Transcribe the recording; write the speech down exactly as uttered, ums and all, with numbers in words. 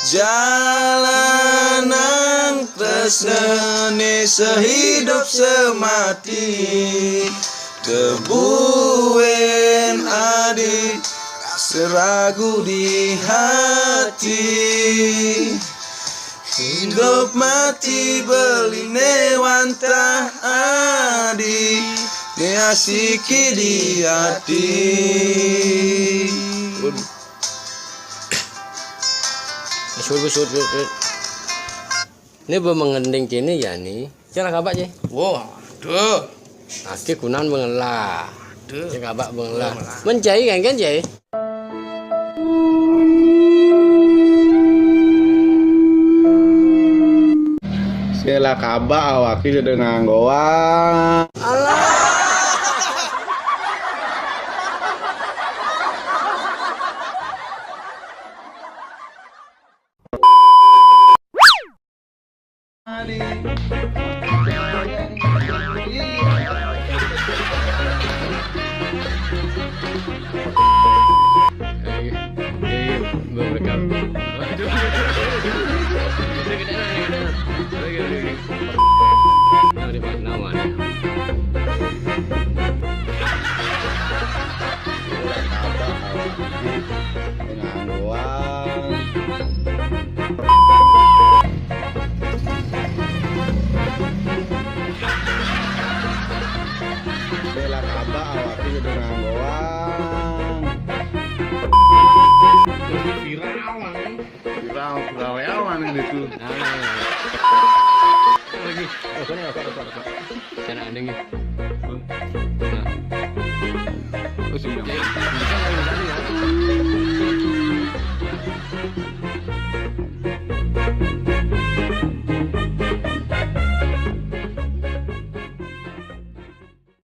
Jalan nang tresna ne sahidop samati, teu buin adi saragu di hati. Hidop mati beuling ne wantah adi, ne asiki di hati. Sud, sud, sud, sud. Ni bemengending kini ya ni. Cara kabak je. Wah, aduh. Aki kunan mengelah. Aduh. Cek kabak mengelah. Mencai kan, kan, cai? Sela kabak awak kita dengan goa. Jadi, jadi, gua merekam. Waduh. Udah gede lah, udah gede lah. Oke, oke, oke. Nah, udah pas nama nih. Dengan doang. Bela kaba awak itu dengan doang. Viral, viral, viral ini tuh. Nah, nah, nah. Lagi. Oh, sini, rokok, rokok, rokok. Sana ada nih. Nah. Oh, sini. Bisa, bisa, bisa.